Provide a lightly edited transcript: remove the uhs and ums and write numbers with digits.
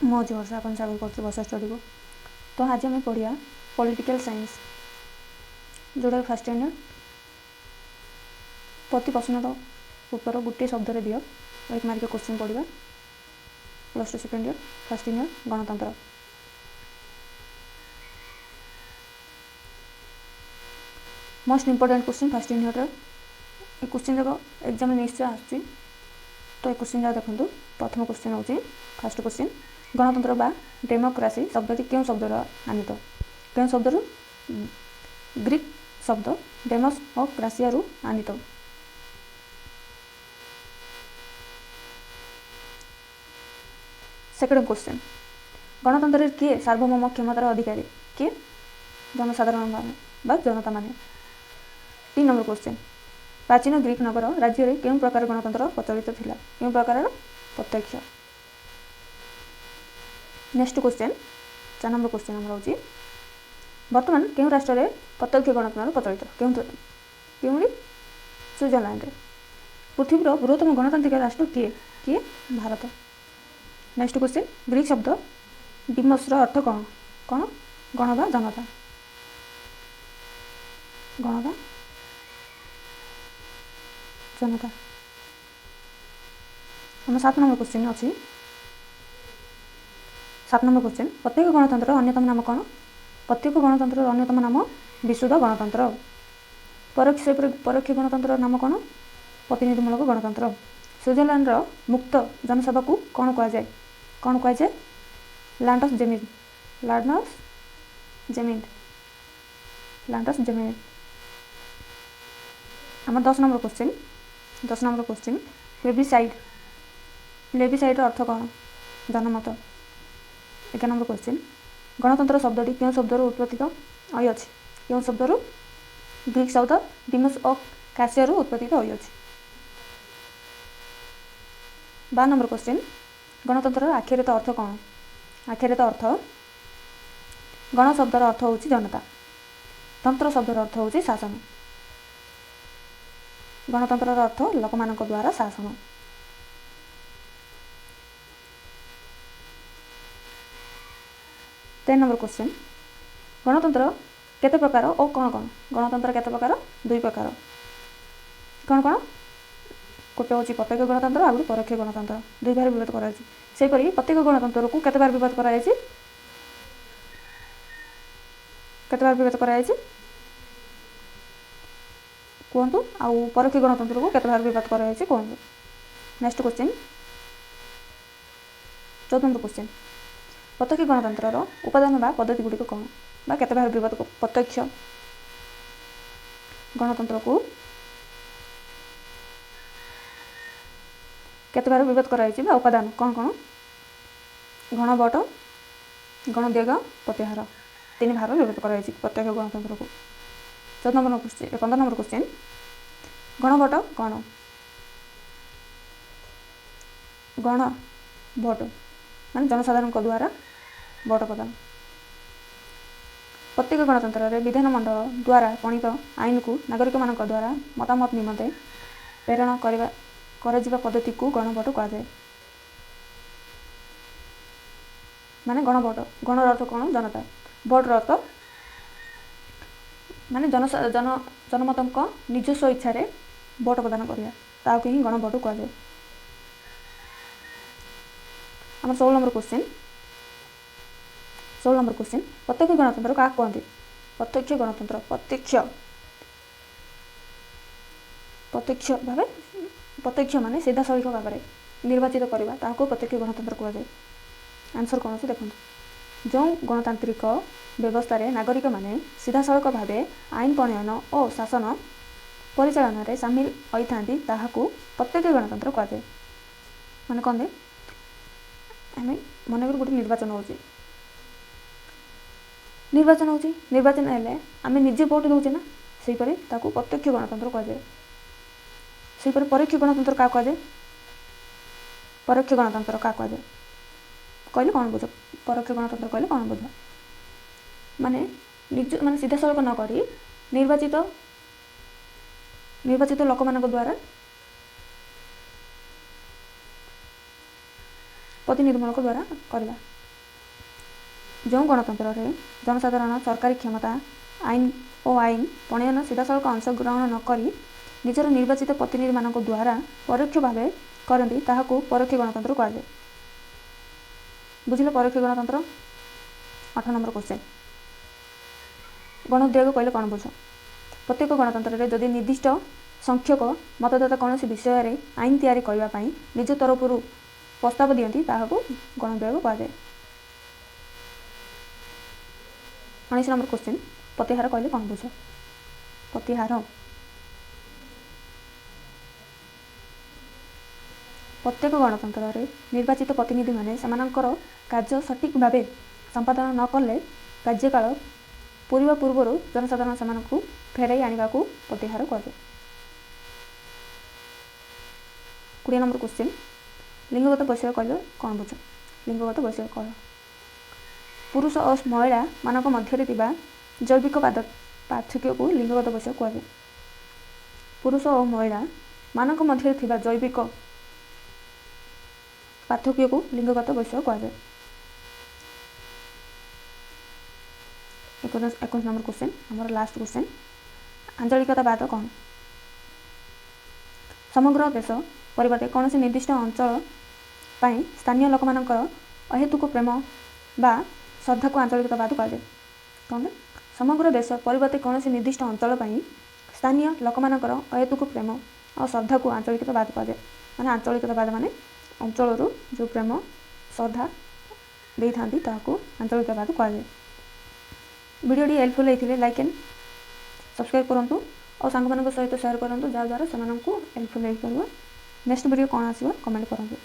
ମୁଁ ଅଛି ବର୍ଷା, ଆପଣ ସ୍ୱାଗତ କରୁଛି ବର୍ଷା ଷ୍ଟଡ଼ିକୁ। ତ ଆଜି ଆମେ ପଢ଼ିବା ପଲିଟିକାଲ୍ ସାଇନ୍ସ, ଯେଉଁଟାକି ଫାର୍ଷ୍ଟ ଷ୍ଟାଣ୍ଡାର୍ଡ଼। ପ୍ରତି ପ୍ରଶ୍ନର ଉତ୍ତର ଗୋଟିଏ ଶବ୍ଦରେ ଦିଅ, 1 ମାର୍କିଆ କୋଶ୍ଚିନ୍ ପଢ଼ିବା। +2 ସେକେଣ୍ଡ ଇୟର୍, ଫାର୍ଷ୍ଟ ଇୟର୍, ଗଣତନ୍ତ୍ର। ମୋଷ୍ଟ ଇମ୍ପୋର୍ଟାଣ୍ଟ କୋଶ୍ଚିନ୍ ଫାର୍ଷ୍ଟ ୟୁନିଟ୍ର। ଏ କୋଶ୍ଚିନ୍ ଯାକ ଏକ୍ଜାମ୍ରେ ନିଶ୍ଚୟ ଆସୁଛି, ତ ଏ କୋଶ୍ଚିନ୍ ଯାକ ଦେଖନ୍ତୁ। ପ୍ରଥମ କୋଶ୍ଚିନ୍ ହେଉଛି, ଫାର୍ଷ୍ଟ କୋଶ୍ଚିନ୍, ଗଣତନ୍ତ୍ର ବା ଡେମୋକ୍ରାସି ଶବ୍ଦଟି କେଉଁ ଶବ୍ଦର ଆନିତ? କେଉଁ ଶବ୍ଦରୁ? ଗ୍ରୀକ୍ ଶବ୍ଦ ଡେମୋସ୍ ଓ କ୍ରାସିଆରୁ ଆନିତ। ସେକେଣ୍ଡ କୋଶ୍ଚିନ୍, ଗଣତନ୍ତ୍ରରେ କିଏ ସାର୍ବଭୌମ କ୍ଷମତାର ଅଧିକାରୀ? କିଏ? ଜନସାଧାରଣ ବା ଜନତାମାନେ। 3 ନମ୍ବର କୋଶ୍ଚିନ୍, ପ୍ରାଚୀନ ଗ୍ରୀକ୍ ନଗର ରାଜ୍ୟରେ କେଉଁ ପ୍ରକାର ଗଣତନ୍ତ୍ର ପ୍ରଚଳିତ ଥିଲା? କେଉଁ ପ୍ରକାରର? ପ୍ରତ୍ୟକ୍ଷ। ନେକ୍ସଟ କୋଶ୍ଚିନ୍, 4 ନମ୍ବର କୋଶ୍ଚିନ୍ ଆମର ହେଉଛି, ବର୍ତ୍ତମାନ କେଉଁ ରାଷ୍ଟ୍ରରେ ପ୍ରତ୍ୟକ୍ଷ ଗଣତନ୍ତ୍ର ପ୍ରଚଳିତ? କେଉଁଠି? ସୁଇଜରଲ୍ୟାଣ୍ଡରେ। ପୃଥିବୀର ବୃହତ୍ତମ ଗଣତାନ୍ତ୍ରିକ ରାଷ୍ଟ୍ର କିଏ? କିଏ? ଭାରତ। ନେକ୍ସଟ କୋଶ୍ଚିନ୍, ଗ୍ରୀକ୍ ଶବ୍ଦ ଡିମୋସ୍ର ଅର୍ଥ କ'ଣ? କ'ଣ? ଗଣ ବା ଜନତା। ଗଣ ବା ଜନତା। ଆମ 7 ନମ୍ବର କୋଶ୍ଚିନ୍ ଅଛି। 7 ନମ୍ବର କୋଶ୍ଚିନ୍, ପ୍ରତ୍ୟକ୍ଷ ଗଣତନ୍ତ୍ରର ଅନ୍ୟତମ ନାମ କ'ଣ? ପ୍ରତ୍ୟକ୍ଷ ଗଣତନ୍ତ୍ରର ଅନ୍ୟତମ ନାମ ବିଶୁଦ୍ଧ ଗଣତନ୍ତ୍ର। ପରୋକ୍ଷ, ସେହିପରି ପରୋକ୍ଷ ଗଣତନ୍ତ୍ରର ନାମ କ'ଣ? ପ୍ରତିନିଧିମୂଳକ ଗଣତନ୍ତ୍ର। ସୁଇଜରଲ୍ୟାଣ୍ଡର ମୁକ୍ତ ଜନସଭାକୁ କ'ଣ କୁହାଯାଏ? କ'ଣ କୁହାଯାଏ? ଲ୍ୟାଣ୍ଡ ଅଫ୍ ଜେମିନ୍। ଲ୍ୟାଣ୍ଡ ଅଫ୍ ଜେମିନ୍। ଲ୍ୟାଣ୍ଡ ଅଫ୍ ଜେମିନ୍। ଆମର 10 number question, 10 number question, plebiscite. ପ୍ଲେବିସାଇଟ୍ର ଅର୍ଥ କ'ଣ? ଜନମତ। 11 ନମ୍ବର କୋଶ୍ଚିନ୍, ଗଣତନ୍ତ୍ର ଶବ୍ଦଟି କେଉଁ ଶବ୍ଦରୁ ଉତ୍ପତ୍ତିତ ହୋଇଅଛି? କେଉଁ ଶବ୍ଦରୁ? ଗ୍ରୀକ୍ ଶବ୍ଦ ଡିମୋସ୍ ଓ କାସିଆରୁ ଉତ୍ପତ୍ତିତ ହୋଇଅଛି। 12 ନମ୍ବର କୋଶ୍ଚିନ୍, ଗଣତନ୍ତ୍ରର ଆକ୍ଷରିକ ଅର୍ଥ କ'ଣ? ଆକ୍ଷରିକ ଅର୍ଥ, ଗଣ ଶବ୍ଦର ଅର୍ଥ ହେଉଛି ଜନତା, ତନ୍ତ୍ର ଶବ୍ଦର ଅର୍ଥ ହେଉଛି ଶାସନ। ଗଣତନ୍ତ୍ରର ଅର୍ଥ ଲୋକମାନଙ୍କ ଦ୍ୱାରା ଶାସନ। 13 ନମ୍ବର କୋଶ୍ଚିନ୍, ଗଣତନ୍ତ୍ର କେତେ ପ୍ରକାର ଓ କ'ଣ କ'ଣ? ଗଣତନ୍ତ୍ର କେତେ ପ୍ରକାର? 2 ପ୍ରକାର। କ'ଣ କ'ଣ? ଗୋଟେ ହେଉଛି ପ୍ରତ୍ୟକ୍ଷ ଗଣତନ୍ତ୍ର, ଆଉ ଗୋଟେ ପରୋକ୍ଷ ଗଣତନ୍ତ୍ର। 2 ଭାଗରେ ବିଭକ୍ତ କରାଯାଇଛି। ସେହିପରି ପ୍ରତ୍ୟକ୍ଷ ଗଣତନ୍ତ୍ରକୁ କେତେ ଭାଗରେ ବିଭକ୍ତ କରାଯାଇଛି? କେତେ ଭାଗରେ ବିଭକ୍ତ କରାଯାଇଛି କୁହନ୍ତୁ। ଆଉ ପରୋକ୍ଷ ଗଣତନ୍ତ୍ରକୁ କେତେ ଭାଗରେ ବିଭକ୍ତ କରାଯାଇଛି କୁହନ୍ତୁ। ନେକ୍ସଟ କୋଶ୍ଚିନ୍, 14 ନମ୍ବର କୋଶ୍ଚିନ୍, ପ୍ରତ୍ୟକ୍ଷ ଗଣତନ୍ତ୍ରର ଉପାଦାନ ବା ପଦ୍ଧତି ଗୁଡ଼ିକ କ'ଣ ବା କେତେ ଭାଗରେ ବିଭକ୍ତ? ପ୍ରତ୍ୟକ୍ଷ ଗଣତନ୍ତ୍ରକୁ କେତେ ଭାଗରେ ବିଭକ୍ତ କରାଯାଇଛି ବା ଉପାଦାନ କ'ଣ କ'ଣ? ଗଣଭୋଟ, ଗଣୋଦ୍ୟୋଗ, ପ୍ରତ୍ୟାହାର, 3 ଭାଗରେ ବିଭକ୍ତ କରାଯାଇଛି ପ୍ରତ୍ୟକ୍ଷ ଗଣତନ୍ତ୍ରକୁ। 14 ନମ୍ବର କୋଶ୍ଚିନ୍, 15 ନମ୍ବର କୋଶ୍ଚିନ୍, ଗଣଭୋଟ କ'ଣ? ଗଣଭୋଟ ମାନେ ଜନସାଧାରଣଙ୍କ ଦ୍ୱାରା ଭୋଟ ପ୍ରଦାନ। ପ୍ରତ୍ୟେକ ଗଣତନ୍ତ୍ରରେ ବିଧାନମଣ୍ଡଳ ଦ୍ୱାରା ପ୍ରଣୀତ ଆଇନକୁ ନାଗରିକମାନଙ୍କ ଦ୍ୱାରା ମତାମତ ନିମନ୍ତେ ପ୍ରେରଣ କରାଯିବା ପଦ୍ଧତିକୁ ଗଣଭୋଟ କୁହାଯାଏ। ମାନେ ଗଣଭୋଟ, ଗଣର ଅର୍ଥ କ'ଣ? ଜନତା। ଭୋଟର ଅର୍ଥ ମାନେ ଜନମତଙ୍କ ନିଜସ୍ୱ ଇଚ୍ଛାରେ ଭୋଟ ପ୍ରଦାନ କରିବା, ତାହାକୁ ହିଁ ଗଣଭୋଟ କୁହାଯାଏ। ଆମର 16 ନମ୍ବର କୋଶ୍ଚିନ୍, 16 ନମ୍ବର କୋଶ୍ଚିନ୍, ପ୍ରତ୍ୟକ୍ଷ ଗଣତନ୍ତ୍ର କାହାକୁ କୁହନ୍ତି? ପ୍ରତ୍ୟକ୍ଷ ଗଣତନ୍ତ୍ର, ପ୍ରତ୍ୟକ୍ଷ, ପ୍ରତ୍ୟକ୍ଷ ଭାବେ, ପ୍ରତ୍ୟକ୍ଷ ମାନେ ସିଧାସଳଖ ଭାବରେ ନିର୍ବାଚିତ କରିବା, ତାହାକୁ ପ୍ରତ୍ୟକ୍ଷ ଗଣତନ୍ତ୍ର କୁହାଯାଏ। ଆନ୍ସର୍ କ'ଣ ଅଛି ଦେଖନ୍ତୁ। ଯେଉଁ ଗଣତାନ୍ତ୍ରିକ ବ୍ୟବସ୍ଥାରେ ନାଗରିକମାନେ ସିଧାସଳଖ ଭାବେ ଆଇନ ପ୍ରଣୟନ ଓ ଶାସନ ପରିଚାଳନାରେ ସାମିଲ ହୋଇଥାନ୍ତି, ତାହାକୁ ପ୍ରତ୍ୟକ୍ଷ ଗଣତନ୍ତ୍ର କୁହାଯାଏ। ମାନେ କ'ଣ? ଆମେ ମନେକର ଗୋଟେ ନିର୍ବାଚନ ହେଉଛି, ନିର୍ବାଚନ ହେଉଛି, ନିର୍ବାଚନ ହେଲେ ଆମେ ନିଜେ ଭୋଟ ଦେଉଛେ ନା, ସେହିପରି ତାକୁ ପ୍ରତ୍ୟକ୍ଷ ଗଣତନ୍ତ୍ର କୁହାଯାଏ। ସେହିପରି ପରୋକ୍ଷ ଗଣତନ୍ତ୍ର କାହାକୁ କୁହାଯାଏ? ପରୋକ୍ଷ ଗଣତନ୍ତ୍ର କାହାକୁ କୁହାଯାଏ କହିଲେ କ'ଣ ବୁଝ? ପରୋକ୍ଷ ଗଣତନ୍ତ୍ର କହିଲେ କ'ଣ ବୁଝ? ମାନେ ନିଜ ମାନେ ସିଧାସଳଖ ନ କରି ନିର୍ବାଚିତ ଲୋକମାନଙ୍କ ଦ୍ୱାରା ପ୍ରତିନିଧିମୂଳକ ଦ୍ୱାରା କରିବା, ଯେଉଁ ଗଣତନ୍ତ୍ରରେ ଜନସାଧାରଣ ସରକାରୀ କ୍ଷମତା ଆଇନ ଓ ଆଇନ ପ୍ରଣୟନ ସିଧାସଳଖ ଅଂଶଗ୍ରହଣ ନ କରି ନିଜର ନିର୍ବାଚିତ ପ୍ରତିନିଧିମାନଙ୍କ ଦ୍ୱାରା ପରୋକ୍ଷ ଭାବେ କରନ୍ତି, ତାହାକୁ ପରୋକ୍ଷ ଗଣତନ୍ତ୍ର କୁହାଯାଏ। ବୁଝିଲେ ପରୋକ୍ଷ ଗଣତନ୍ତ୍ର? 8 ନମ୍ବର କ୍ୱେଶ୍ଚେନ୍, ଗଣ ଉଦ୍ୟୋଗ କହିଲେ କ'ଣ ବୁଝ? ପ୍ରତ୍ୟେକ ଗଣତନ୍ତ୍ରରେ ଯଦି ନିର୍ଦ୍ଦିଷ୍ଟ ସଂଖ୍ୟକ ମତଦାତା କୌଣସି ବିଷୟରେ ଆଇନ ତିଆରି କରିବା ପାଇଁ ନିଜ ତରଫରୁ ପ୍ରସ୍ତାବ ଦିଅନ୍ତି, ତାହାକୁ ଗଣ ଉଦ୍ୟୋଗ କୁହାଯାଏ। 19 ନମ୍ବର କ୍ୱେଶ୍ଚେନ୍, ପ୍ରତ୍ୟାହାର କହିଲେ କ'ଣ ବୁଝ? ପ୍ରତ୍ୟାହାର, ପ୍ରତ୍ୟେକ ଗଣତନ୍ତ୍ରରେ ନିର୍ବାଚିତ ପ୍ରତିନିଧିମାନେ ସେମାନଙ୍କର କାର୍ଯ୍ୟ ସଠିକ୍ ଭାବେ ସମ୍ପାଦନ ନ କଲେ କାର୍ଯ୍ୟକାଳ ପୂରିବା ପୂର୍ବରୁ ଜନସାଧାରଣ ସେମାନଙ୍କୁ ଫେରାଇ ଆଣିବାକୁ ପ୍ରତ୍ୟାହାର କୁହାଯାଏ। 20 ନମ୍ବର କ୍ୱେଶ୍ଚେନ୍, ଲିଙ୍ଗଗତ ବୈଷୟିକ କହିଲେ କ'ଣ ବୁଝ? ଲିଙ୍ଗଗତ ବୈଷୟିକ କହ, ପୁରୁଷ ଓ ମହିଳାମାନଙ୍କ ମଧ୍ୟରେ ଥିବା ଜୈବିକ ପାର୍ଥକ୍ୟକୁ ଲିଙ୍ଗଗତ ବୈଷୟିକ କୁହାଯାଏ। ପୁରୁଷ ଓ ମହିଳାମାନଙ୍କ ମଧ୍ୟରେ ଥିବା ଜୈବିକ ପାର୍ଥକ୍ୟକୁ ଲିଙ୍ଗଗତ ବୈଷୟିକ କୁହାଯାଏ। 21 ନମ୍ବର କ୍ୱେଶ୍ଚେନ୍, ଆମର ଲାଷ୍ଟ କ୍ୱେଶ୍ଚେନ୍, ଆଞ୍ଚଳିକତାବାଦ କ'ଣ? ସମଗ୍ର ଦେଶ ପରିବର୍ତ୍ତେ କୌଣସି ନିର୍ଦ୍ଦିଷ୍ଟ ଅଞ୍ଚଳ ପାଇଁ ସ୍ଥାନୀୟ ଲୋକମାନଙ୍କର ଅହେତୁକ ପ୍ରେମ ବା ଶ୍ରଦ୍ଧାକୁ ଆଞ୍ଚଳିକତାବାଦ କୁହାଯାଏ। କ'ଣ? ସମଗ୍ର ଦେଶ ପରିବର୍ତ୍ତେ କୌଣସି ନିର୍ଦ୍ଦିଷ୍ଟ ଅଞ୍ଚଳ ପାଇଁ ସ୍ଥାନୀୟ ଲୋକମାନଙ୍କର ଅହେତୁକ ପ୍ରେମ ଆଉ ଶ୍ରଦ୍ଧାକୁ ଆଞ୍ଚଳିକତାବାଦ କୁହାଯାଏ। ମାନେ ଆଞ୍ଚଳିକତାବାଦ ମାନେ ଅଞ୍ଚଳରୁ ଯେଉଁ ପ୍ରେମ ଶ୍ରଦ୍ଧା ଦେଇଥାନ୍ତି, ତାହାକୁ ଆଞ୍ଚଳିକତାବାଦ କୁହାଯାଏ। ଭିଡ଼ିଓଟି ହେଲ୍ପଫୁଲ୍ ହେଇଥିଲେ ଲାଇକ୍ ଆଣ୍ଡ ସବସ୍କ୍ରାଇବ୍ କରନ୍ତୁ ଆଉ ସାଙ୍ଗମାନଙ୍କ ସହିତ ସେୟାର କରନ୍ତୁ, ଯାହାଦ୍ୱାରା ସେମାନଙ୍କୁ ହେଲ୍ପଫୁଲ୍ ହେଇପାରିବ। ନେକ୍ସଟ ଭିଡ଼ିଓ କ'ଣ ଆସିବ କମେଣ୍ଟ କରନ୍ତୁ।